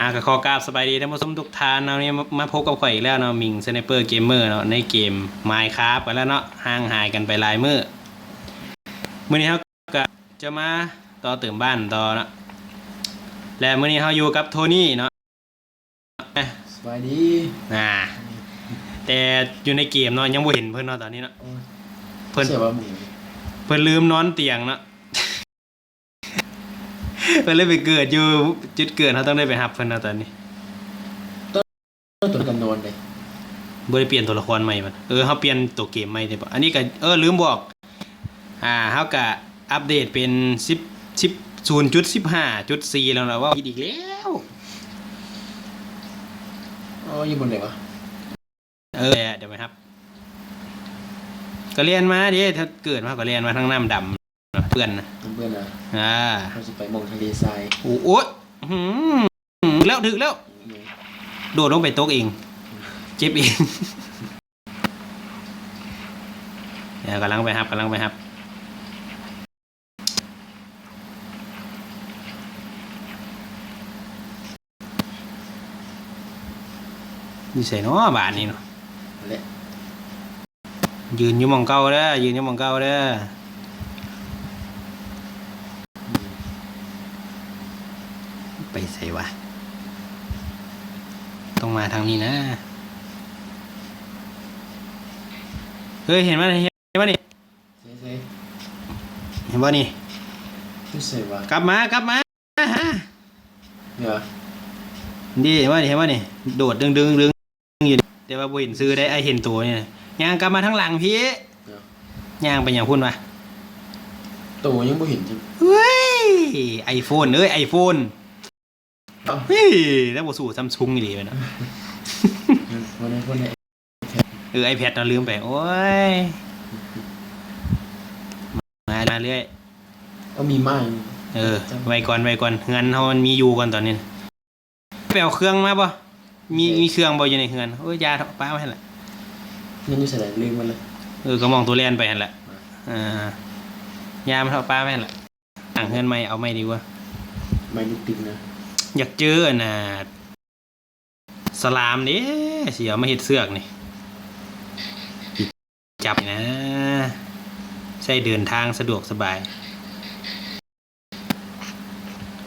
ອາ ກໍຂໍກາບສະບາຍດີທ່ານຜູ້ຊົມທຸກທ່ານເນາະ, ນີ້ມາ ມາພົບກັບຂ້ອຍອີກແລ້ວເນາະ ມິງ ສະໄນເປີ ເກມເມີເນາະ ໃນເກມ Minecraft ກັນແລ້ວເນາະ, ຫ່າງຫາຍກັນໄປຫຼາຍມື້. ມື້ນີ້ເຮົາກໍຈະມາຕໍ່ເຕີມບ້ານຕໍ່ເນາະ ແລະ ມື້ນີ້ເຮົາຢູ່ກັບໂທນີ້ເນາະ. ສະບາຍດີ. ອາ ແຕ່ຢູ່ໃນເກມເນາະ ຍັງບໍ່ເຫັນເພິ່ນເນາະຕອນນີ້ເນາະ. ໂອ້ຍ ເພິ່ນ ເພິ່ນລືມນອນຕຽງເນາະ. ເພິ່ນເລີຍໄປເກີດຢູ່ຈຸດເກີດ, ເຮົາຕ້ອງໄດ້ໄປຮັບເພິ່ນເນາະຕອນນີ້. ໂຕ ໂຕກຳນົດເດ້ ບໍ່ໄດ້ປ່ຽນຕົວລະຄອນໃໝ່ມັນ. ເອີ ເຮົາປ່ຽນຕົວເກມໃໝ່ໄດ້ບໍ່? ອັນນີ້ກໍ ເອີ ລືມບອກ ອາ ເຮົາກະອັບເດດເປັນສິບ ສິບ ສູນຈຸດສິບຫ້າຈຸດສີ່ແລ້ວນະ. ເວົ້າຜິດອີກແລ້ວ. ອໍ ຢູ່ບ່ອນໃດວະ? ເອີ ດຽວໄປຮັບ. ກໍແລ່ນມາເດ້, ຖ້າເກີດມາກໍແລ່ນມາທາງນ້ຳດຳ ເປື້ອນນະ ເປື້ອນນະ. ອ່າ ເຮົາຊິໄປໝ່ອງທະເລຊາຍ. ໂອ້ ໂອ້ຍ ຫືມ ຖືກແລ້ວ ຖືກແລ້ວ. ໂດດລົງໄປຕົກເອງ ເຈັບເອງ. ເອີ ກຳລັງໄປຮັບ ກຳລັງໄປຮັບ. ຢູ່ໃສເນາະບາດນີ້ເນາະ? ຢືນຢູ່ໝ່ອງເກົ່າເດີ້ ຢືນຢູ່ໝ່ອງເກົ່າເດີ້. ໄປໃສວະ? ຕ້ອງມາທາງນີ້ນະ. ເຮີ້ຍ ເຫັນບໍ່ ເຫັນບໍ່ນີ້? ໃສ ໃສ ເຫັນບໍ່ນີ້? ຢູ່ໃສວະ? ກັບມາ ກັບມາຫາ ເຫັນບໍ່? ນີ້ ເຫັນບໍ່ນີ້? ເຫັນບໍ່ນີ້? ໂດດດຶງໆໆຢູ່ ແຕ່ວ່າບໍ່ເຫັນຊື່ໄດ໋ ອ້າຍເຫັນໂຕນີ້. ຍ່າງກັບມາທາງຫຼັງພີ້. ຍ່າງໄປຫຍັງພຸ້ນວະ? ໂຕຍັງບໍ່ເຫັນ. ເຮີ້ຍ ໄອໂຟນເອີຍ ໄອໂຟນ. ເອົ້າ ເຮີ້ຍ ແລ້ວບໍ່ສູ້ຊຳຊຸງອີ່ຫຼີແມ່ນເນາະ. ບໍ່ໄດ້ ບໍ່ໄດ້ ເອີ ໄອແພດເນາະ ລືມໄປ. ໂອ້ຍ ມາເລື້ອຍ. ເອົາມີມາ. ເອີ ໄວ້ກ່ອນ ໄວ້ກ່ອນ ເຮືອນເຮົາມັນມີຢູ່ກ່ອນຕອນນີ້. ໄປເອົາເຄື່ອງມາບໍ່? ມີ ມີເຄື່ອງບໍ່ຢູ່ໃນເຮືອນ? ໂອ້ຍ ຢ່າເຖາະ ປະໄວ້ຫັ້ນລະ. ເງິນຢູ່ໃສລະ? ລືມໝົດລະ. ເອີ ກໍມອງໂຕແລ່ນໄປຫັ້ນລະ. ອ່າ ຢ່າມັນເຖາະ ປະໄວ້ຫັ້ນລະ. ສ້າງເຮືອນໃໝ່ ເອົາໃໝ່ດີກວ່າ. ໄມ້ຕິກໆນະ. ຢາກເຈີອັນນ່າ ສະຫຼາມເດ້ ຊິເອົາມາເຮັດເຊືອກນີ້ ຈັບນີ້ນະ ໃຊ້ເດີນທາງສະດວກສະບາຍ.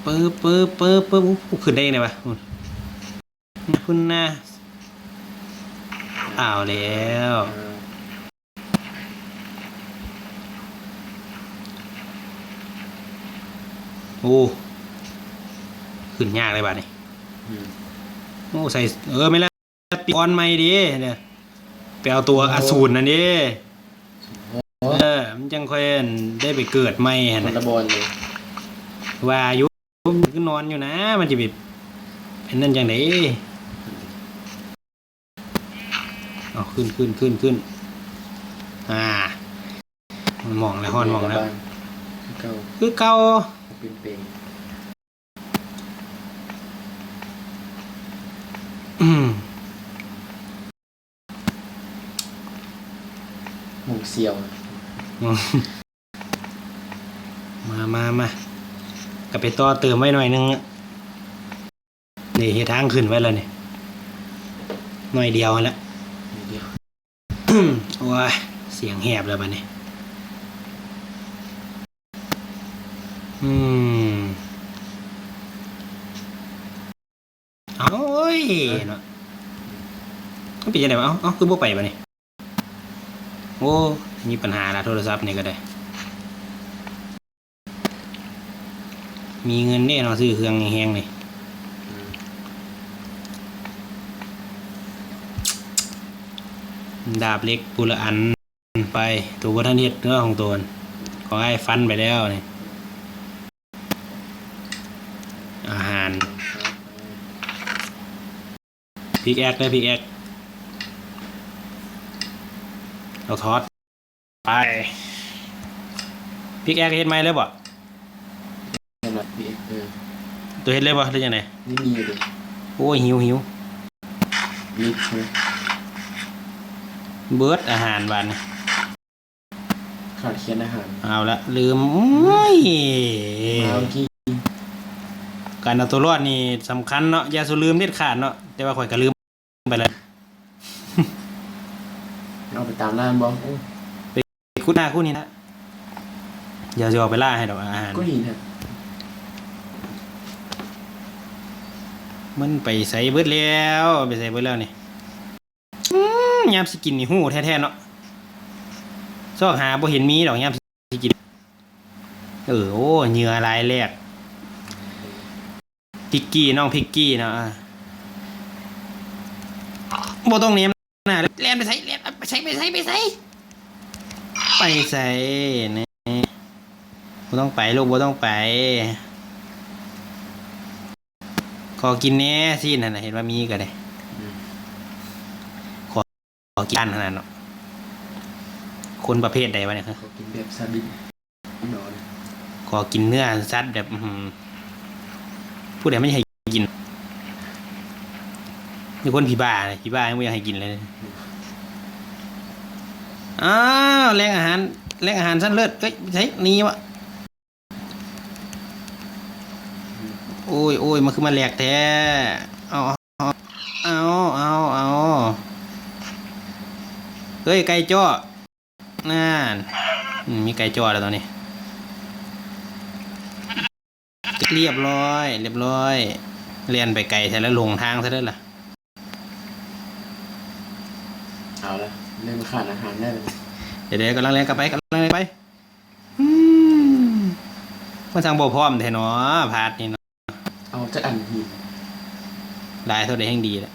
ປຶບ ປຶບ ປຶບ ປຶບ. ໂອ້ ຂຶ້ນໄດ້ຈັ່ງໃດວະ? ພຸ້ນນະ ເອົາແລ້ວ. ໂອ້ ຂຶ້ນຍາກເລີຍບາດນີ້. ອືມ ໂອ້ ໃສ່ ເອີ ແມ່ນແລ້ວ ປີອອນໃໝ່ເດ້ ໄປເອົາຕົວ ໂອ້ ອະສູນນັ້ນເດ້. ໂອ້ ເອີ ມັນຈັ່ງຄ່ອຍໄດ້ໄປເກີດໃໝ່ຫັ້ນ ຄົນລະບ່ອນເລີຍ. ວ່າຢູ່ ຄືນອນຢູ່ນະ ມັນຈະໄປ ເປັນນັ້ນຈັ່ງໃດ? ເອົາ ຂຶ້ນ ຂຶ້ນ ຂຶ້ນ ຂຶ້ນ. ອ່າ ມ່ອງແລ້ວ ຮອດມ່ອງແລ້ວ. ຄືເກົ່າ ຄືເກົ່າ ເປັນເປັນ. ອືມ ໝ່ອງສ່ຽວ. ມາ ມາ ມາ ກໍໄປຕໍ່ເຕີມໄວ້ໜ້ອຍໜຶ່ງ. ນີ້ເຮັດທາງຂຶ້ນໄວ້ແລ້ວນີ້ ໜ້ອຍດຽວຫັ້ນແຫຼະ. ໂອ້ຍ ສຽງແຫບແລ້ວບາດນີ້. ອືມ ໂອ້ຍ ເນາະ ມັນເປັນຈັ່ງໃດວະ? ເອົ້າ ເອົ້າ ຄືບໍ່ໄປບາດນີ້? ໂອ້ ມີປັນຫາລະ ໂທລະສັບນີ້ກໍໄດ້. ມີເງິນເດ້ເນາະ ຊື້ເຄື່ອງແຮງໆນີ້. ດາບເຫຼັກຜູ້ລະອັນໄປ. ໂຕບໍ່ທັນເຮັດເນາະ ຂອງໂຕ ຂອງອ້າຍຟັນໄປແລ້ວນີ້. ອາຫານ ພິກແອັກເດີ ພິກແອັກ ເອົາຖອດ ໄປ ພິກແອັກເຮັດໃໝ່ເລີຍບໍ່? ເອີ ໂຕເຮັດເລີຍບໍ່ ຫຼືຈັ່ງໃດ? ນີ້ມີຢູ່ເດ. ໂອ້ຍ ຫິວ ຫິວ ເບິດອາຫານບາດນີ້. ຂາດເຂີນອາຫານ. ເອົາລະ ລືມ ໂອ້ຍ ມາເມື່ອກີ້ ການເອົາຕົວລອດນີ້ສຳຄັນເນາະ ຢ່າສູ່ລືມເດັດຂາດເນາະ ແຕ່ວ່າຂ້ອຍກໍລືມໄປແລ້ວ ເອົາໄປຕາມນ້ຳບໍ່? ໂອ້ຍ ໄປຂຸດຫາຂຸດຫີນນະ ດຽວຊິອອກໄປລ່າໃຫ້ດອກອາຫານ ຂຸດຫີນຫັ້ນ ມັນໄປໃສເບິດແລ້ວ ໄປໃສເບິດແລ້ວນີ້? ອືມ ຍາມຊິກິນນີ້ຮູ້ແທ້ໆເນາະ ຊອກຫາບໍ່ເຫັນມີດອກຍາມຊິກິນ ເອີ ໂອ້ ເຫຍື່ອລາຍແລກ ພິກກີ້ ນ້ອງພິກກີ້ເນາະ ອາ ບໍ່ຕ້ອງແນມໜ້າ ແລ່ນໄປໃສ ແລ່ນໄປໃສ ໄປໃສ ໄປໃສ ນີ້ ບໍ່ຕ້ອງໄປລູກ ບໍ່ຕ້ອງໄປ. ຂໍກິນແດ່ຊີ້ນຫັ້ນນະ ເຫັນວ່າມີກໍໄດ້ ອືມ ຂໍ ຂໍກິນອັນນັ້ນເນາະ ຄົນປະເພດໃດວະນີ້ ຂໍກິນແບບຊາດິກ ຂໍກິນເນື້ອສັດແບບ ອື ຜູ້ໃດມັນຢາກໃຫ້ກິນ ມີຄົນຜີບ້າ ຜີບ້າຍັງບໍ່ຢາກໃຫ້ກິນເລີຍ ອ້າວ ແຫຼ່ງອາຫານ ແຫຼ່ງອາຫານຊັ້ນເລີດ ເອີຍ ໃສ ນີ້ວະ? ໂອ້ຍ ໂອ້ຍ ມັນຄືມາແຫຼກແທ້ ເອົາ ເອົາ ເອົາ ເອົາ ເອົາ ເຮີ້ຍ ໄກ່ຈ້ອ ນັ້ນ ອືມ ມີໄກ່ຈ້ອແລ້ວຕອນນີ້ ລຽບຮ້ອຍ ລຽບຮ້ອຍ ແລ່ນໄປໄກແທ້ລະ ຫຼົງທາງຊະເດີລະ ເອົາລະ ເລີ່ມຂາດອາຫານແລ້ວ ດຽວໆ ກຳລັງແລ່ນກັບໄປ ກຳລັງແລ່ນໄປ. ອືມ ມັນຊ່າງບໍ່ພ້ອມແທ້ເນາະ ພາດນີ້ເນາະ ເອົາຈັກອັນ ຫີນ ຫຼາຍເທົ່າໃດແຮ່ງດີແຫຼະ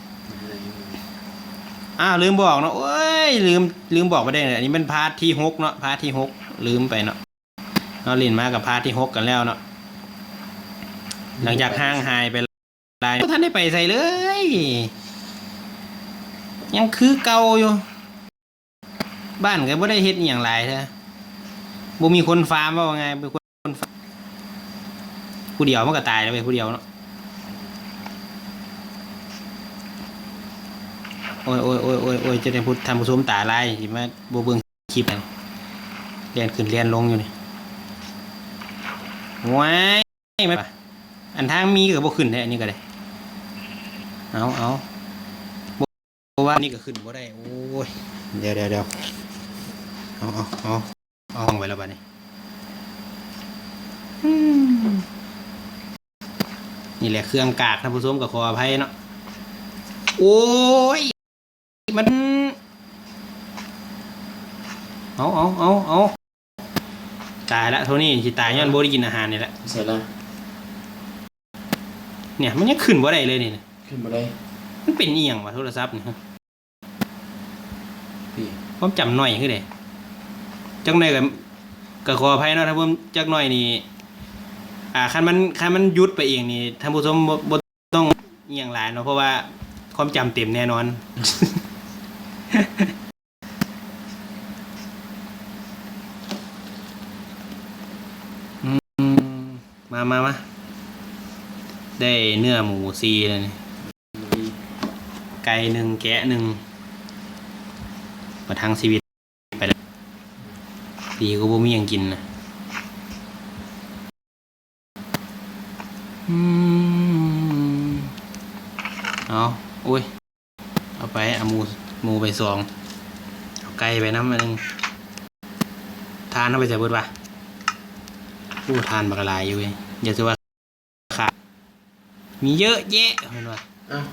ອ້າວ ລືມບອກເນາະ ໂອ້ຍ ລືມ ລືມບອກໄປໄດ້ ອັນນີ້ແມ່ນພາດທີຫົກເນາະ ພາດທີຫົກ ລືມໄປເນາະ ເຮົາຫຼິ້ນມາກັບພາດທີຫົກກັນແລ້ວເນາະ ຫຼັງຈາກຫ່າງຫາຍໄປ ຫຼາຍ ບໍ່ທັນໄດ້ໄປໃສເລີຍ ຍັງຄືເກົ່າຢູ່ ບ້ານກໍບໍ່ໄດ້ເຮັດອີ່ຫຍັງຫຼາຍເທື່ອ ບໍ່ມີຄົນຟາມ ເວົ້າງ່າຍ ເປັນຄົນຟາມ ຜູ້ດຽວມັນກໍຕາຍແລ້ວເວີຍ ຜູ້ດຽວເນາະ ໂອ້ຍ ໂອ້ຍ ໂອ້ຍ ໂອ້ຍ ໂອ້ຍ ຈະໄດ້ຜູ້ ທ່ານຜູ້ຊົມຕາລາຍ ຊິມາບໍ່ເບິ່ງ ຄລິບຫັ້ນ ແລ່ນຂຶ້ນແລ່ນລົງຢູ່ນີ້ ໂອ້ຍ ອັນທາງມີກໍບໍ່ຂຶ້ນແທ້ ອັນນີ້ກໍໄດ້ ເອົາ ເອົາ ບໍ່ ບໍ່ວ່າ ອັນນີ້ກໍຂຶ້ນບໍ່ໄດ້ ໂອ້ຍ ດຽວໆໆ ເອົາ ເອົາ ເອົາ ເອົາ ໄວ້ແລ້ວບັດນີ້ ອືມ ນີ້ແຫຼະເຄື່ອງກາກ ທ່ານຜູ້ຊົມກໍຂໍອະໄພເນາະ ໂອ້ຍ ມັນ ເອົາ ເອົາ ເອົາ ເອົາ ຕາຍລະ ໂທນີ້ຊິຕາຍຍ້ອນບໍ່ໄດ້ກິນອາຫານນີ້ແຫຼະ ໃສ່ລະ ເນີ້ຍ ມັນຍັງຂຶ້ນບໍ່ໄດ້ເລີຍນີ້ ຂຶ້ນບໍ່ໄດ້ ມັນເປັນອີ່ຫຍັງວະ ໂທລະສັບນີ້ ຄວາມຈຳໜ້ອຍຄືໃດ ຈັກໜ້ອຍກໍ ກໍຂໍອະໄພເນາະ ຖ້າເບິ່ງຈັກໜ້ອຍນີ້ ອ່າ ຄັນມັນ ຄັນມັນຢຸດໄປເອງນີ້ ທ່ານຜູ້ຊົມບໍ່ ບໍ່ ຕ້ອງອີ່ຫຍັງຫຼາຍເນາະ ເພາະວ່າຄວາມຈຳເຕັມແນ່ນອນ ອືມ ມາ ມາ ມາ ໄດ້ເນື້ອໝູສີ່ແລ້ວນີ້ ໄກ່ໜຶ່ງ ແກະໜຶ່ງ ປະທັງຊີວິດ ໄປແລ້ວ ດີກວ່າບໍ່ມີຫຍັງກິນນະ ອືມ ເອົາ ໂອ້ຍ ເອົາໄປ ເອົາໝູ ໝູໄປສອງ ເອົາໄກ່ໄປນຳອັນໜຶ່ງ ຖ່ານເຮົາໄປໃສເບິດວະ ໂອ້ ຖ່ານບັກຫຼາຍຢູ່ເວີຍ ຢ່າຊິວ່າ ຂາດ ມີເຍອະແຍະ ເຫັນບໍ່ ອ້າວ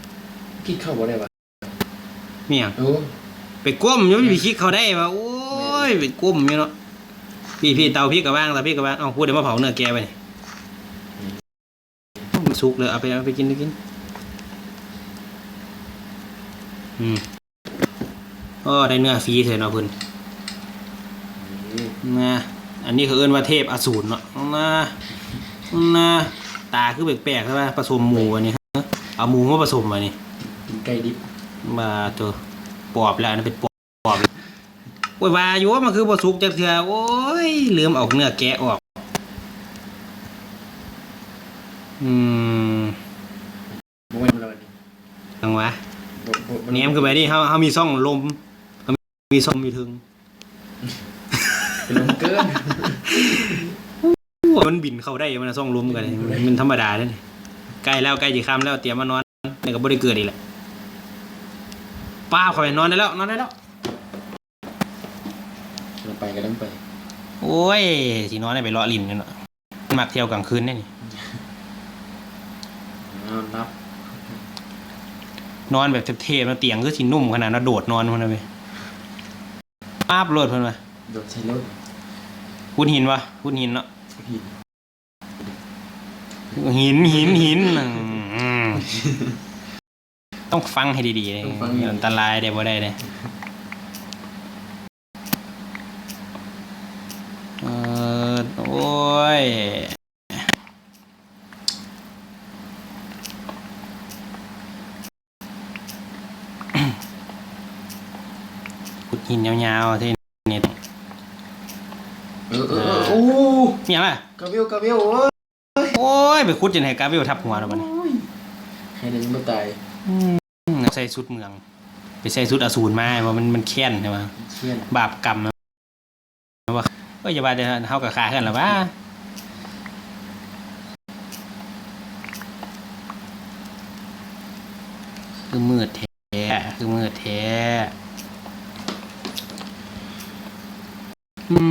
ກິນເຂົ້າບໍ່ໄດ້ວະ ມີຫຍັງ ໂອ້ ໄປກົ້ມຢູ່ ມັນຊິຊິກເຂົ້າໄດ້ວະ ໂອ້ຍ ໄປກົ້ມຢູ່ເນາະ ພີ່ໆ ເຕົາພິກກະວາງ ເຕົາພິກກະວາງ ເອົ້າ ຜູ້ໃດມາເຜົາເນື້ອແກະໄວ້ນີ້ ມັນສຸກເລີຍ ເອົາໄປ ເອົາໄປກິນ ໄປກິນ ອືມ ໂອ້ ໄດ້ເນື້ອຟຣີເລີຍເນາະເພິ່ນ ນະ ອັນນີ້ເຂົາເອີ້ນວ່າເທບອະສູນເນາະ ນະ ນະ ຕາຄືແປກໆ ແຕ່ວ່າປະສົມໝູອັນນີ້ ເອົາໝູມາປະສົມອັນນີ້ ກິນໄກ່ດິບ ບາໂຕ ປອບແລ້ວ ອັນນັ້ນເປັນປອບ ໂອ້ຍ ວ່າຢູ່ ມັນຄືບໍ່ສຸກຈັກເທື່ອ ໂອ້ຍ ລືມເອົາເນື້ອແກະອອກ ອືມ ບໍ່ແມ່ນແລ້ວບັດນີ້ ຫຍັງວະ ບໍ່ ບໍ່ ບໍ່ ແນມຂຶ້ນໄປດິເຮົາ ເຮົາມີຊ່ອງລົມ ເຮົາມີຊ່ອງຢູ່ເທິງ ລົມເກີນ ມັນບິນເຂົ້າໄດ້ ມັນຊ່ອງລົມກໍໄດ້ ມັນທຳມະດາເດ້ນີ້ ໃກ້ແລ້ວ ໃກ້ຊິຄ່ຳແລ້ວ ຕຽມມານອນ ແລ້ວກໍບໍ່ໄດ້ເກີດອີກແຫຼະ. ປ້າບ ຂ້ອຍນອນໄດ້ແລ້ວ ນອນໄດ້ແລ້ວ. ກຳລັງໄປ ກຳລັງໄປ. ໂອ້ຍ ຊິນອນໄດ້ໄປເລາະຫຼິ້ນຢູ່ເນາະ. ມັກທ່ຽວກາງຄືນເດ້ນີ້. ນອນຫຼັບ ນອນແບບເທບໆ ເນາະ ຕຽງຄືຊິນຸ້ມຂະໜາດເນາະ ໂດດນອນພຸ້ນນະເວີຍ. ປາບໂລດເພິ່ນວ່າ ໂດດໃສ່ໂລດ. ຂຸດຫີນວະ? ຂຸດຫີນເນາະ. ຫີນ ຫີນ ຫີນ ຫີນ. ອືມ ຕ້ອງຟັງໃຫ້ດີໆເດ້ ຕ້ອງຟັງໃຫ້ດີ ອັນຕະລາຍເດ້ ບໍ່ໄດ້ເດ້. ເອີ ໂອ້ຍ ຂຸດຫີນຍາວໆ ເທນີ້. ເອີ ເອີ ເອີ ໂອ້ ມີຫຍັງລະ? ກາເວວ ກາເວວ ໂອ້ຍ. ໂອ້ຍ ໄປຂຸດຈົນໃຫ້ກາເວວທັບຫົວແລ້ວບັດນີ້. ໂອ້ຍ ໃຫ້ໄດ້ຍັງບໍ່ຕາຍ. ອືມ ໃສ່ຊຸດເມືອງ ໄປໃສ່ຊຸດອະສູນມາ ວ່າມັນ ມັນແຄ້ນໃຊ່ບໍ່? ແຄ້ນ ບາບກຳນະ. ວ່າ ເອີຍ ຢ່າວ່າແຕ່ເຮົາກໍຄາເຮືອນລະຫວາ. ຄືມືດແທ້ ຄືມືດແທ້. ອືມ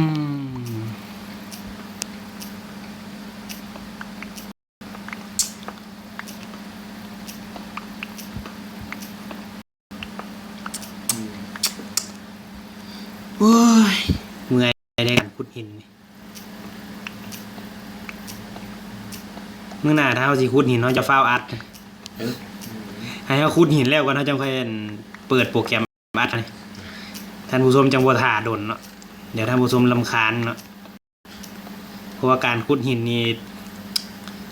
ໂອ້ຍ ເມື່ອຍເດ້ການຂຸດຫີນນີ້. ມື້ໜ້າຖ້າເຮົາຊິຂຸດຫີນ ເຮົາຈະຟ້າວອັດ ເອີ ໃຫ້ເຮົາຂຸດຫີນແລ້ວກ່ອນ ເຮົາຈັ່ງຄ່ອຍ ອັນ ເປີດໂປຣແກຣມອັດນີ້ ທ່ານຜູ້ຊົມຈັ່ງບໍ່ຖ້າດົນເນາະ. ດຽວທ່ານຜູ້ຊົມລຳຄານເນາະ ເພາະວ່າການຂຸດຫີນນີ້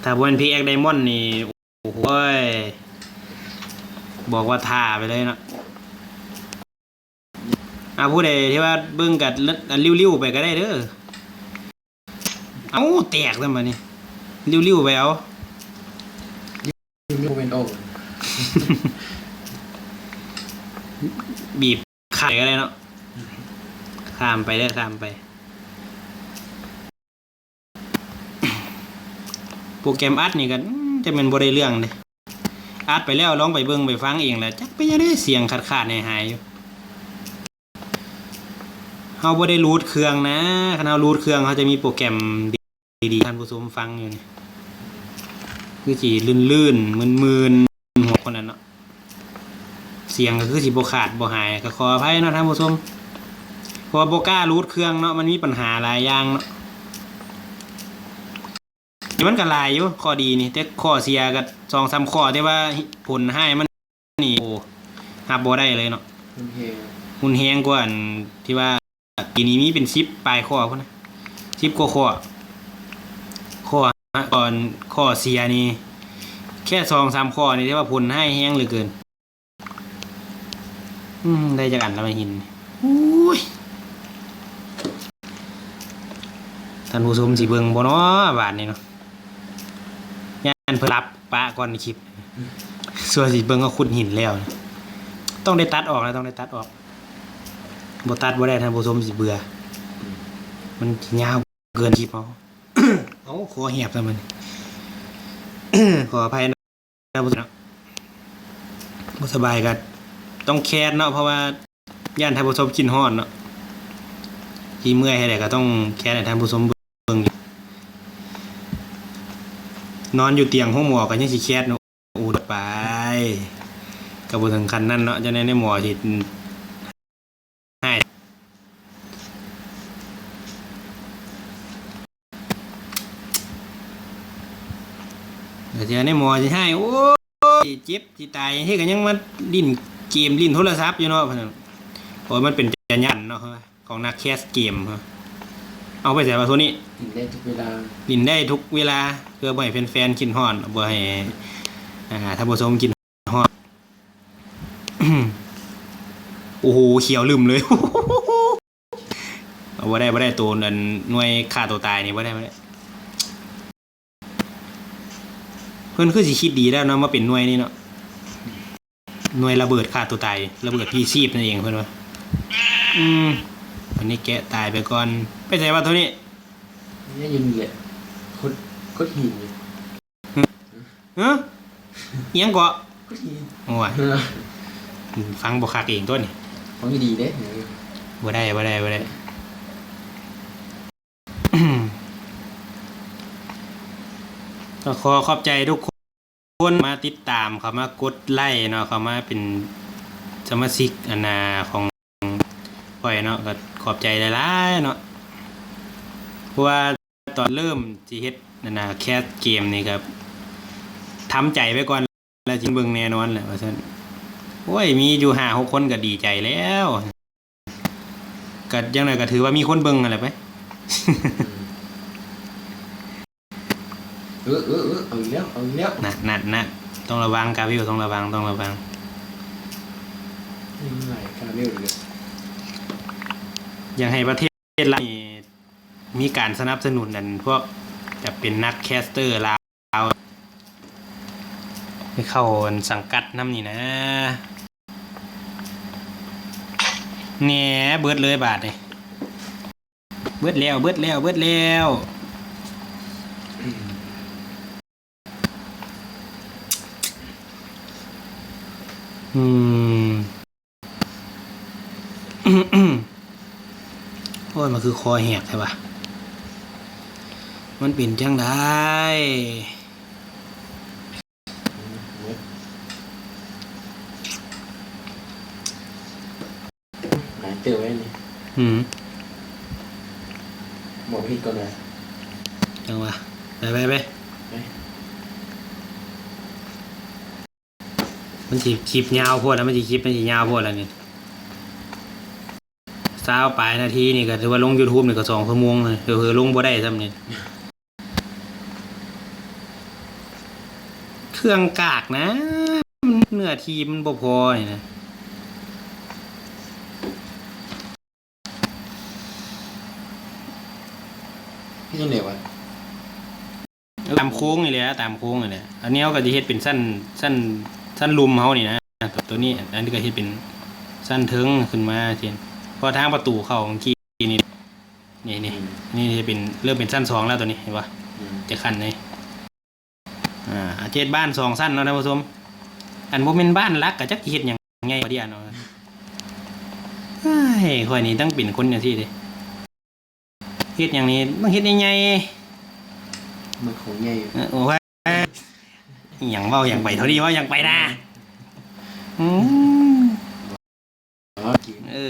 ຖ້າບໍ່ແມ່ນພິກແອັກໄດມອນນີ້ ໂອ້ໂຫຍ ບອກວ່າຖ້າໄປເລີຍເນາະ. ອ່າ ຜູ້ໃດທີ່ວ່າເບິ່ງກໍ ອ່າ ລິ້ວໆໄປກໍໄດ້ເດີ. ເອົ້າ ແຕກຊະບັດນີ້ ລິ້ວໆໄປເອົາ. ລິ້ວແມ່ນອອກ ບີບຂ້າມໄປກໍໄດ້ເນາະ. ຂ້າມໄປເດີ ຂ້າມໄປ. ໂປຣແກຣມອັດນີ້ກໍ ອືມ ແຕ່ແມ່ນບໍ່ໄດ້ເລື່ອງເດ້. ອັດໄປແລ້ວລອງໄປເບິ່ງໄປຟັງເອງແຫຼະ ຈັກເປັນຫຍັງເດ້ ສຽງຂາດໆຫາຍໆຢູ່. ເຮົາບໍ່ໄດ້ຮູດເຄື່ອງນະ, ຄັນເຮົາຮູດເຄື່ອງ ເຮົາຈະມີໂປຣແກຣມດີໆ ທ່ານຜູ້ຊົມຟັງຢູ່ນີ້ ຄືຊິລື່ນໆ ມື່ນໆ ຫົວຄົນນັ້ນເນາະ. ສຽງກໍຄືຊິບໍ່ຂາດບໍ່ຫາຍ ກໍຂໍອະໄພເນາະທ່ານຜູ້ຊົມ ເພາະວ່າບໍ່ກ້າຮູດເຄື່ອງເນາະ, ມັນມີບັນຫາຫຼາຍຢ່າງເນາະ. ມັນກໍຫຼາຍຢູ່ຂໍ້ດີນີ້ ແຕ່ຂໍ້ເສຍກໍສອງສາມຂໍ້ ແຕ່ວ່າຜົນຮ້າຍມັນນີ້ ໂອ້ ຮັບບໍ່ໄດ້ເລີຍເນາະ. ຮຸນແຮງ ຮຸນແຮງກວ່າອັນທີ່ວ່າ ປີນີ້ມີເປັນສິບປາຍຂໍ້ພຸ້ນນະ ສິບກວ່າຂໍ້. ຂໍ້ ຂ້ອ ຂໍ້ເສຍນີ້ແຄ່ສອງສາມຂໍ້ນີ້ ແຕ່ວ່າຜົນຮ້າຍແຮງເຫຼືອເກີນ. ອືມ ໄດ້ຈັກອັນລະມາຫີນ. ໂອ້ຍ ທ່ານຜູ້ຊົມຊິເບິ່ງບໍ່ເນາະບາດນີ້ເນາະ? ຢ້ານເພິ່ນຫຼັບປະກ່ອນຄລິບ ສ່ວນຊິເບິ່ງເຮົາຂຸດຫີນແລ້ວ. ຕ້ອງໄດ້ຕັດອອກນະ ຕ້ອງໄດ້ຕັດອອກ. ບໍ່ຕັດບໍ່ໄດ້ ທ່ານຜູ້ຊົມຊິເບື່ອ ມັນຊິຍາວເກີນຄລິບເຮົາ. ເອົາ ຄໍແຫບຊະມັນ ຂໍອະໄພນະ ເນາະ ບໍ່ສະບາຍກໍຕ້ອງແຄສເນາະ ເພາະວ່າຢ້ານທ່ານຜູ້ຊົມຄິດຮອດເນາະ. ຊິເມື່ອຍໃຫ້ໃດກໍຕ້ອງແຄສໃຫ້ທ່ານຜູ້ຊົມເບິ່ງ. ນອນຢູ່ຕຽງໂຮງໝໍກໍຍັງຊິແຄສເນາະ. ໂອ້ ໄປ ກໍບໍ່ເຖິງຂັ້ນນັ້ນເນາະ ຈັ່ງໃດໃນໝໍຊິ ເອີ ໃນໝໍຊິຮ້າຍ ໂອ້ຍ ເຈັບຊິຕາຍ ເຮັດກໍຍັງມາຫຼິ້ນເກມ ຫຼິ້ນໂທລະສັບຢູ່ເນາະ. ໂອ້ຍ ມັນເປັນຈັນຍານເນາະ ຂອງນັກແຄສເກມ. ເອົາໄປໃສວະໂທນີ້? ຫຼິ້ນໄດ້ທຸກເວລາ ຫຼິ້ນໄດ້ທຸກເວລາ ເພື່ອບໍ່ໃຫ້ແຟນໆຄິດຮອດ ບໍ່ໃຫ້ ອ່າ ທ່ານຜູ້ຊົມຄິດ ຮອດ. ໂອ້ໂຫ ຂຽວລຶ້ມເລີຍ. ເອົາ ບໍ່ໄດ້ ບໍ່ໄດ້ ໂຕນັ້ນ ໜ່ວຍຂ້າຕົວຕາຍນີ້ ບໍ່ໄດ້ ບໍ່ໄດ້. ເພິ່ນຄືຊິຄິດດີແລ້ວເນາະ ມາເປັນໜ່ວຍນີ້ເນາະ ໜ່ວຍລະເບີດຂ້າຕົວຕາຍ ລະເບີດພລີຊີບນັ້ນເອງ ເພິ່ນວ່າ. ອືມ ອັນນີ້ແກະຕາຍໄປກ່ອນ. ໄປໃສວະໂທນີ້? ນີ້ຢູ່ນີ້ແຫຼະ ຂຸດ ຂຸດຫີນຢູ່. ຮະ ອີ່ຫຍັງເກາະ? ໂອ້ຍ ເອີ ຟັງບໍ່ຄັກເອງຕົວນີ້. ຟັງດີໆເດ້. ເອີ ບໍ່ໄດ້ ບໍ່ໄດ້ ບໍ່ໄດ້. ກໍຂໍຂອບໃຈທຸກຄົນມາຕິດຕາມ ເຂົ້າມາກົດໄລ້ເນາະ ເຂົ້າມາເປັນສະມາຊິກ ອັນນ່າ ຂອງຂ້ອຍເນາະ ກໍຂອບໃຈຫຼາຍໆເນາະ. ເພາະວ່າຕອນເລີ່ມຊິເຮັດ ອັນນ່າ ແຄສເກມນີ້ກໍທຳໃຈໄວ້ກ່ອນ ແລ້ວຊິເບິ່ງແນ່ນອນແຫຼະວ່າຊັ້ນ. ໂອ້ຍ ມີຢູ່ຫ້າຫົກຄົນກໍດີໃຈແລ້ວ. ກໍຢ່າງໜ້ອຍກໍຖືວ່າມີຄົນເບິ່ງຫັ້ນແຫຼະໄປ. ເອີ ເອີ ເອີ ເອົາອີກແລ້ວ ເອົາອີກແລ້ວ. ນັ້ນ ນັ້ນ ນັ້ນ ຕ້ອງລະວັງ ກາວິວ ຕ້ອງລະວັງ ຕ້ອງລະວັງ. ນີ້ມັນຫຼາຍກາວິວເລີຍ. ຢາກໃຫ້ປະເທດລາວນີ້ ມີການສະໜັບສະໜູນ ອັນ ພວກຈະເປັນນັກແຄສເຕີລາວ ໄປເຂົ້າ ອັນ ສັງກັດນຳນີ້ນະ. ແໜ ເບິດເລີຍບາດນີ້. ເບິດແລ້ວ ເບິດແລ້ວ ເບິດແລ້ວ. ອືມ ໂອ້ຍ ມັນຄືຄໍແຫກແທ້ວະ ມັນເປັນຈັ່ງໃດ? ຫຼາຍເຕີບໄວ້ນີ້. ອືມ ບອກຜິດກ່ອນນະ. ຈັ່ງຫວະ ໄປ ໄປ ໄປ ໄປ. ມັນຊິຄລິບຍາວໂພດລະ ມັນຊິ ຄລິບມັນຊິຍາວໂພດລະນີ້. ຊາວປາຍນາທີນີ້ກໍຖືວ່າລົງຢູທູບນີ້ກໍສອງຊົ່ວໂມງເລີຍ ເຜີໆລົງບໍ່ໄດ້ຊ້ຳນີ້. ເຄື່ອງກາກນະ ເນື້ອທີ່ມັນບໍ່ພໍນີ້ນະ. ເຮັດຈັ່ງໃດວະ? ຕາມໂຄ້ງນີ້ແຫຼະ ຕາມໂຄ້ງນີ້ແຫຼະ. ອັນນີ້ເຮົາກໍຈະເຮັດເປັນຊັ້ນ ຊັ້ນ ຊັ້ນລຸ່ມເຮົານີ້ນະ ຕົວນີ້. ອັນນີ້ກໍເຮັດເປັນຊັ້ນເທິງຂຶ້ນມາ ເຊັ່ນ ເພາະທາງປະຕູເຂົ້າເມື່ອກີ້ນີ້ ນີ້ ນີ້ ອືມ ນີ້ຈະເປັນ ເລີ່ມເປັນຊັ້ນສອງແລ້ວ ຕົວນີ້ເຫັນບໍ່? ອືມ ຈະຂັ້ນນີ້ ອ່າ ເຈັດບ້ານສອງຊັ້ນເນາະທ່ານຜູ້ຊົມ. ອັນບໍ່ແມ່ນບ້ານຫຼັກກໍຈັກຊິເຮັດຫຍັງໃຫຍ່ກວ່າດຽວເນາະ. ເອີຍ ຂ້ອຍນີ້ຕັ້ງເປັນຄົນຈັ່ງຊີ້ເດ້ ເຮັດຫຍັງນີ້ຕ້ອງເຮັດໃຫຍ່ໆ ມັນຂອງໃຫຍ່ຢູ່. ເອີ ໂອ້ຍ ອີ່ຫຍັງເວົ້າຫຍັງໄປເທົ່ານີ້ ເວົ້າຫຍັງໄປນະ. ອືມ ເອີ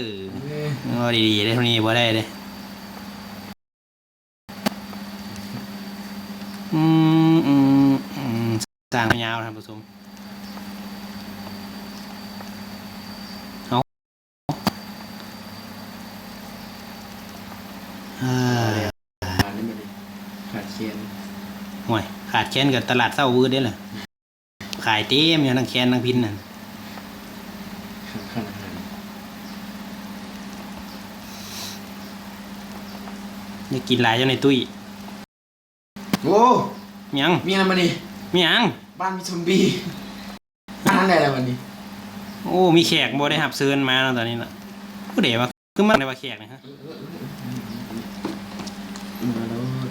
ເວົ້າດີໆເດ້ ເທົ່ານີ້ບໍ່ໄດ້ເດ້. ອືມ ອືມ ອືມ ສ້າງຍາວທ່ານຜູ້ຊົມ. ເອົາ ເອີ ຂາດແຄນ ໂອ້ຍ ຂາດແຄນກໍຕະຫຼາດເຊົ້າວືດເດ້ລະ. ຂາຍເຕັມຢູ່ ທັງແຄນທັງພິນນັ້ນ. ຢາກກິນຫຼາຍຢູ່ໃນຕຸ້ຍ. ໂອ້ ຫຍັງ? ມີຫຍັງບັດນີ້? ມີຫຍັງ? ບ້ານມີຊອມບີ້. ອັນນັ້ນແຫຼະບັດນີ້. ໂອ້ ມີແຂກບໍ່ໄດ້ຮັບເຊີນມາເນາະ ຕອນນີ້ເນາະ. ຜູ້ໃດວະ? ຄືມັນໄດ້ວ່າແຂກນີ້ຮະ? ມາໂລດ.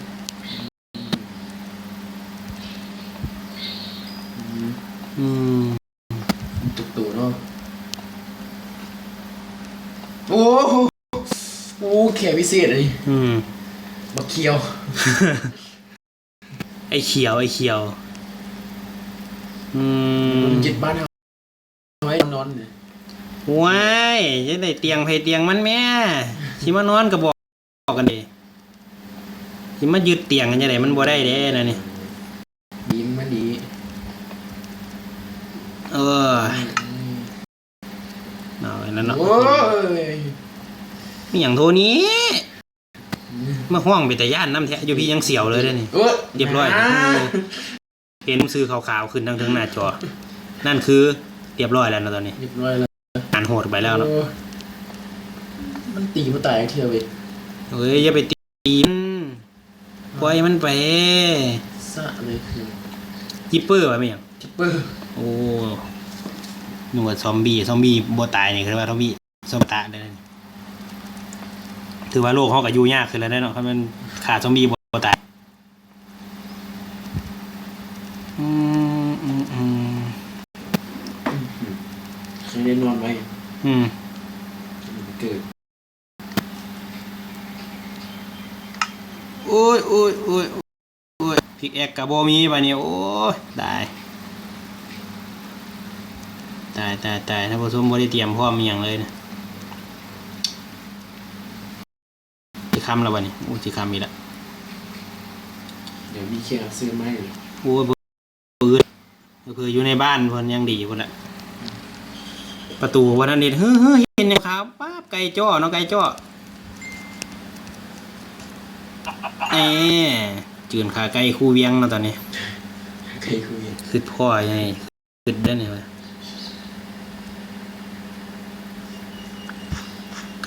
ອືມ ອືມ ມັນຈັກໂຕເນາະ? ໂອ້ໂຫ ໂອ້ ແຂກພິເສດອັນນີ້. ອືມ ບັກຂຽວ ໄອ້ຂຽວ ໄອ້ຂຽວ. ອືມ ມັນຍຶດບ້ານເຮົາ. ໄວ້ນອນນີ້ ໂອ້ຍ ຈະໄດ້ຕຽງໃຜຕຽງມັນແມ້ ຊິມານອນກໍບອກກັນເດ້ ຊິມາຍຶດຕຽງກັນຈັ່ງໃດ ມັນບໍ່ໄດ້ເດ້ນະນີ້ ດີມັນມາດີ ເອີ ອືມ ເອົາແລ້ວເນາະ ໂອ້ຍ ມີຫຍັງໂທນີ້ ມາຮ້ອງເປັນຕາຢ້ານນຳແທ້ ຢູ່ພີ້ຍັງສຽວເລີຍເດ້ນີ້ ໂອ້ຍ ຮຽບຮ້ອຍ ນະ ເຫັນຊື່ຂາວໆຂຶ້ນທາງເທິງໜ້າຈໍ ນັ້ນຄືຮຽບຮ້ອຍແລ້ວເນາະຕອນນີ້ ຮຽບຮ້ອຍແລ້ວ ອັນໂຫດໄປແລ້ວເນາະ ໂອ້ ມັນຕີບໍ່ຕາຍເທື່ອເວີຍ ເອີຍ ຢ່າໄປຕີມັນ ປ່ອຍມັນໄປ ສະເລີຍຄື ຈິບເປີວ່າແມ່ນຫຍັງ? ຈິບເປີ ໂອ້ ນຶກວ່າຊອມບີ້ ຊອມບີ້ບໍ່ຕາຍນີ້ ຄືວ່າຊອມບີ້ ສະມະຕະໄດ້ ຖືວ່າໂລກເຮົາກໍຢູ່ຍາກຂຶ້ນແລ້ວເດ້ເນາະ ຄັນແມ່ນຂ້າຊອມບີ້ບໍ່ຕາຍ ອືມ ໃຫ້ໄດ້ນອນໄວ. ອືມ ເກີດ ໂອ້ຍ ໂອ້ຍ ໂອ້ຍ ໂອ້ຍ ພິກແອັກກໍບໍ່ມີບາດນີ້. ໂອ້ຍ ຕາຍ ຕາຍ ຕາຍ ຕາຍ ທ່ານຜູ້ຊົມ ບໍ່ໄດ້ຕຽມພ້ອມອີ່ຫຍັງເລີຍນະ. ຊິຄ່ຳແລ້ວບາດນີ້. ໂອ້ ຊິຄ່ຳອີກແລ້ວ. ດຽວມີແຂກຮັບເຊີນມາອີກ. ໂອ້ຍ ບໍ່ອຶດ ເຜື່ອຢູ່ໃນບ້ານເພິ່ນຍັງດີພຸ້ນລະ. ປະຕູບໍ່ທັນເຮັດ ເຮີ ເຮີ ເຫັນຫຍັງຂາວ ປາບ ໄກ່ຈໍ້ເນາະ ໄກ່ຈໍ້. ແອ ຈືນຂາໄກ່ຄູ່ວຽງເນາະຕອນນີ້. ໄກ່ຄູ່ວຽງ ຄຶດພໍໃຫຍ່ ຄຶດໄດ້ນີ້ວ່າ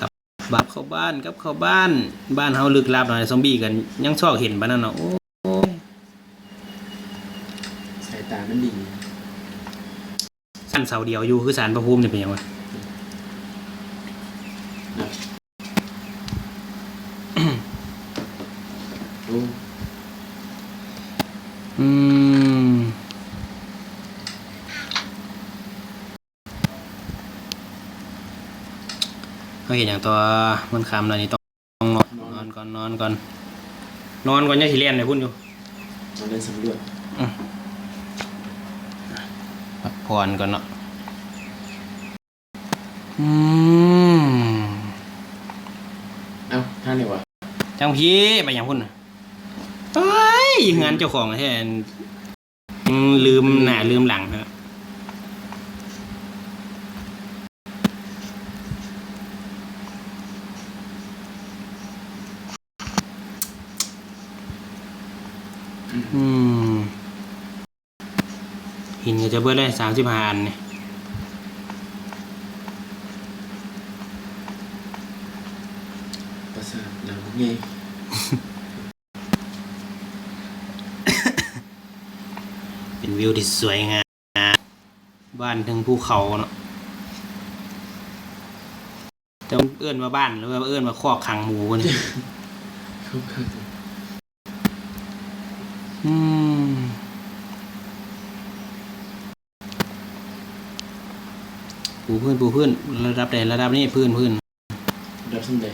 ກັບ ກັບເຂົ້າບ້ານ ກັບເຂົ້າບ້ານ. ບ້ານເຮົາລຶກລັບເນາະ ຊອມບີກໍຍັງຊອກເຫັນປານນັ້ນເນາະ. ໂອ້ຍ ສາຍຕາມັນດີ. ຊັ້ນເສົາດຽວຢູ່ ຄືສານພະພູມນີ້ເປັນຫຍັງວະ? ໂອ້ ອືມ ເຮົາເຮັດຫຍັງຕໍ່? ມັນຄ່ຳແລ້ວນີ້ ຕ້ອງນອນ ນອນກ່ອນ ນອນກ່ອນ ນອນກ່ອນ ຍັງຊິແລ່ນໄປພຸ້ນຢູ່. ເຮົາໄດ້ສຳຫຼວດ ອືມ ພັກຜ່ອນກ່ອນເນາະ. ອືມ ເອົ້າ ທ່ານນີ້ຫວາ? ຈັ່ງພີ້ ໄປຫຍັງພຸ້ນນະ? ເອີຍ ເຮືອນເຈົ້າຂອງແທ້ ລືມໜ້າລືມຫຼັງ. ອືມ ຫີນກໍຈະເບິດແລ້ວ ສາມສິບຫ້າອັນນີ້. ປາສາດຫຼັງບັກໃຫຍ່ ເປັນວິວທີ່ສວຍງາມ ບ້ານເທິງພູເຂົາເນາະ. ແຕ່ມັນເອີ້ນວ່າບ້ານ ຫຼືວ່າເອີ້ນວ່າຄອກຂັງໝູພຸ້ນ. ອືມ ປູພື້ນ ປູພື້ນ ລະດັບໃດ ລະດັບນີ້ ພື້ນ ພື້ນ ລະດັບຊັ້ນໃດ?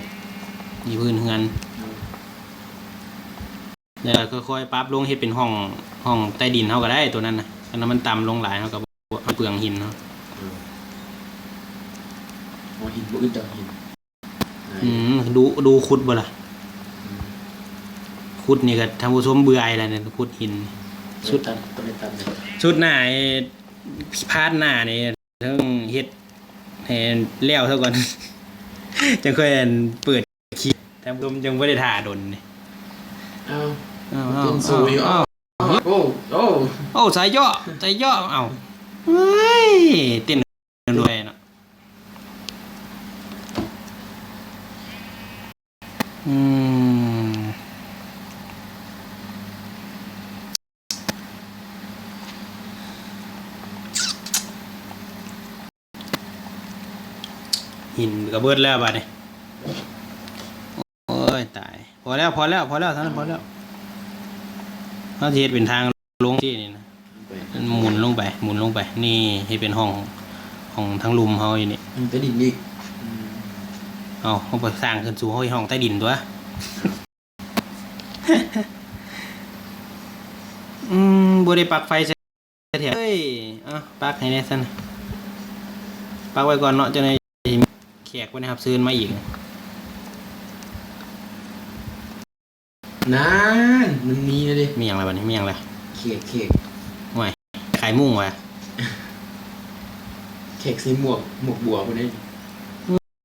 ມີພື້ນເຮືອນ ແລ້ວຄ່ອຍໆປັບລົງເຮັດເປັນຫ້ອງ ຫ້ອງໃຕ້ດິນເຮົາກໍໄດ້ ໂຕນັ້ນນະ. ຄັນມັນຕ່ຳລົງຫຼາຍ ເຮົາກໍບໍ່ ເປືອງຫີນເນາະ. ເອີ ເພາະຫີນບໍ່ອຶດດອກ ຫີນ. ອືມ ດູ ດູຂຸດບໍ່ລະ? ອືມ ຂຸດນີ້ກໍທ່ານຜູ້ຊົມເບື່ອຍແລ້ວນີ້ ຂຸດຫີນ. ສຸດ ສຸດໜ້າ ພາດໜ້ານີ້ ເຖິງເຮັດໃຫ້ແລ້ວຊະກ່ອນ ຈັ່ງຄ່ອຍ ອັນ ເປີດຄລິບ. ທ່ານຜູ້ຊົມຍັງບໍ່ໄດ້ຖ້າດົນນີ້. ເອົ້າ ເອົ້າ ເອົ້າ ເປັນສູຢູ່. ເອົ້າ ເອົ້າ ໂອ້ ໂອ້ ໂອ້ ສາຍເຈາະ ສາຍເຈາະ. ເອົ້າ ເອີຍ ເຕັ້ນດ້ວຍເນາະ. ອືມ ຫີນກໍເບິດແລ້ວບາດນີ້. ໂອ້ຍ ຕາຍ ພໍແລ້ວ ພໍແລ້ວ ພໍແລ້ວ ເທົ່ານັ້ນພໍແລ້ວ. ເຮົາຊິເຮັດເປັນທາງລົງຊີ້ນີ້ນະ. ມັນໝູນລົງໄປ ໝູນລົງໄປ ນີ້ ເຮັດເປັນຫ້ອງ ຫ້ອງທາງລຸ່ມເຮົາຢູ່ນີ້. ໃຕ້ດິນອີກ. ອືມ ເອົ້າ ເຮົາໄປສ້າງຂຶ້ນສູງ ເຮົາເຮັດຫ້ອງໃຕ້ດິນຕົວະ. ອືມ ບໍ່ໄດ້ປັກໄຟໃສ່ແທ້. ເອີຍ ເອົາ ປັກໃຫ້ແດ່ຊັ້ນ ປັກໄວ້ກ່ອນເນາະ ຈັ່ງໃດແຂກບໍ່ໄດ້ຮັບເຊີນມາອີກ. ນັ້ນ ມັນມີແລ້ວເດ້. ມີຫຍັງລະບາດນີ້? ມີຫຍັງລະ? ແຂກ ແຂກ. ໂອ້ຍ ຂາຍມຸ້ງຫວາ? ແຂກໃສ່ໝວກ ໝວກບົວພຸ້ນເດ້.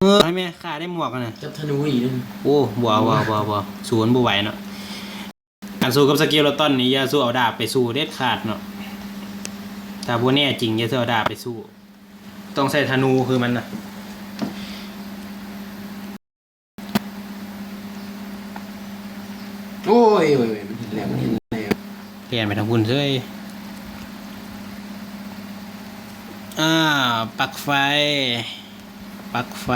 ເອີ ໃຫ້ແມ່ຂ້າໄດ້ໝວກຫັ້ນນະ. ຈັບທະນູອີກເດ້. ໂອ້ ບໍ່ ບໍ່ ບໍ່ ບໍ່ ສູ້ມັນບໍ່ໄຫວເນາະ. ການສູ້ກັບສະເກວລະຕອນນີ້ ຢ່າສູ່ເອົາດາບໄປສູ້ເດັດຂາດເນາະ. ຖ້າບໍ່ແນ່ຈິງ ຢ່າສູ່ເອົາດາບໄປສູ້. ຕ້ອງໃຊ້ທະນູຄືມັນນະ. ໂອ້ຍ ໂອ້ຍ ໂອ້ຍ ມັນເຫັນແລ້ວ ມັນເຫັນແລ້ວ. ແລ່ນໄປທາງພຸ້ນເສີຍ. ອາ ປັກໄຟ ປັກໄຟ.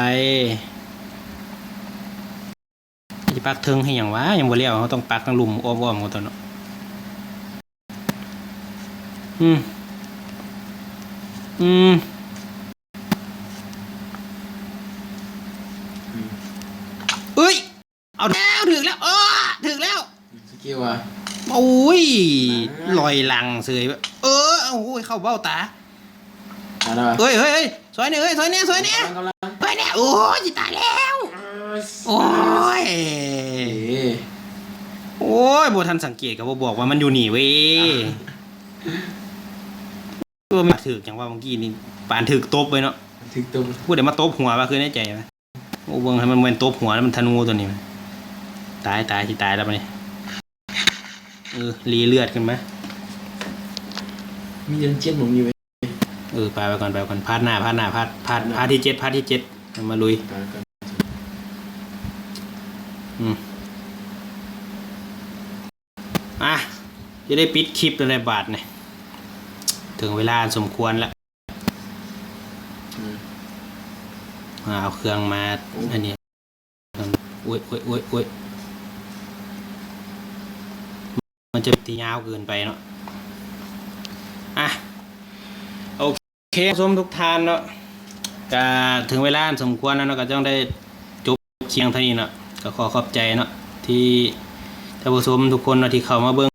ຊິປັກເທິງເຮັດຫຍັງຫວາ? ຍັງບໍ່ແລ້ວ ເຮົາຕ້ອງປັກທາງລຸ່ມອ້ອມໆກ່ອນຕົວະເນາະ. ອືມ ອືມ. ອຍຫຼັງເສີຍ ເອີ ໂອ້ຍ ເຂົ້າເບ້າຕາ ຕາຍແລ້ວ ເອີຍ ເອີຍ ເອີຍ ຊ່ອຍແດ່ ເອີຍ ຊ່ອຍແດ່ ຊ່ອຍແດ່ ກຳລັງ ຊ່ອຍແດ່ ໂອ້ຍ ຊິຕາຍແລ້ວ ເອີຍ ໂອ້ຍ ເອີ ໂອ້ຍ ບໍ່ທັນສັງເກດກໍບໍ່ບອກວ່າມັນຢູ່ນີ້ເວີຍ ເອີ ມັນຖືກຫຍັງວະ ເມື່ອກີ້ນີ້ປານຖືກຕົບເວີຍເນາະ ຖືກຕົບ ຜູ້ໃດມາຕົບຫົວວະ ຄືໃນໃຈວະ ໂອ້ ເບິ່ງໃຫ້ມັນແມ່ນຕົບຫົວ ແລ້ວມັນທະນູຕົວນີ້ ຕາຍ ຕາຍ ຊິຕາຍແລ້ວບັດນີ້ ເອີ ລີເລືອດຂຶ້ນມາ ມີເດືອນເຈັດໝົງຢູ່ເວີຍ ເອີ ປະໄວ້ກ່ອນ ປະໄວ້ກ່ອນ ພາດໜ້າ ພາດໜ້າ ພາດ ພາດ ພາດທີເຈັດ ພາດທີເຈັດ ເອົາມາລຸຍ ປະໄວ້ກ່ອນ ອືມ ອ່ະ ຈະໄດ້ປິດຄລິບແລ້ວແຫຼະບາດນີ້ ເຖິງເວລາອັນສົມຄວນແລ້ວ ອືມ ອ່າ ເອົາເຄື່ອງມາ ໂອ້ ອັນນີ້ ໂອ້ຍ ໂອ້ຍ ໂອ້ຍ ໂອ້ຍ ມັນຈະຕິຍາວເກີນໄປເນາະ ອ່ະ ໂອເຄ ຜູ້ຊົມທຸກທ່ານເນາະ ກະເຖິງເວລາອັນສົມຄວນແລ້ວເນາະ ກະຕ້ອງໄດ້ຈົບຄລິບພຽງເທົ່ານີ້ເນາະ ກະຂໍຂອບໃຈເນາະ ທີ່ທ່ານຜູ້ຊົມທຸກຄົນເນາະ ທີ່ເຂົ້າມາເບິ່ງ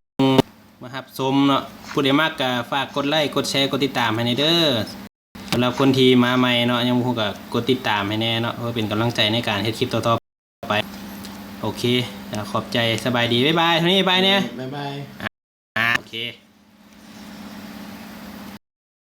ມາຮັບຊົມເນາະ ຜູ້ໃດມັກກະຝາກກົດໄລ ກົດແຊ ກົດຕິດຕາມໃຫ້ແດ່ເດີ ສຳລັບຄົນທີ່ມາໃໝ່ເນາະ ຍັງບໍ່ຮູ້ກະກົດຕິດຕາມໃຫ້ແດ່ເນາະ ເພື່ອເປັນກຳລັງໃຈໃນການເຮັດຄລິບຕໍ່ໆໄປ ໂອເຄ ຂອບໃຈ ສະບາຍດີ ບາຍບາຍ ເທົ່ານີ້ ບາຍບາຍແດ່ ບາຍບາຍ ອ່າ ໂອເຄ.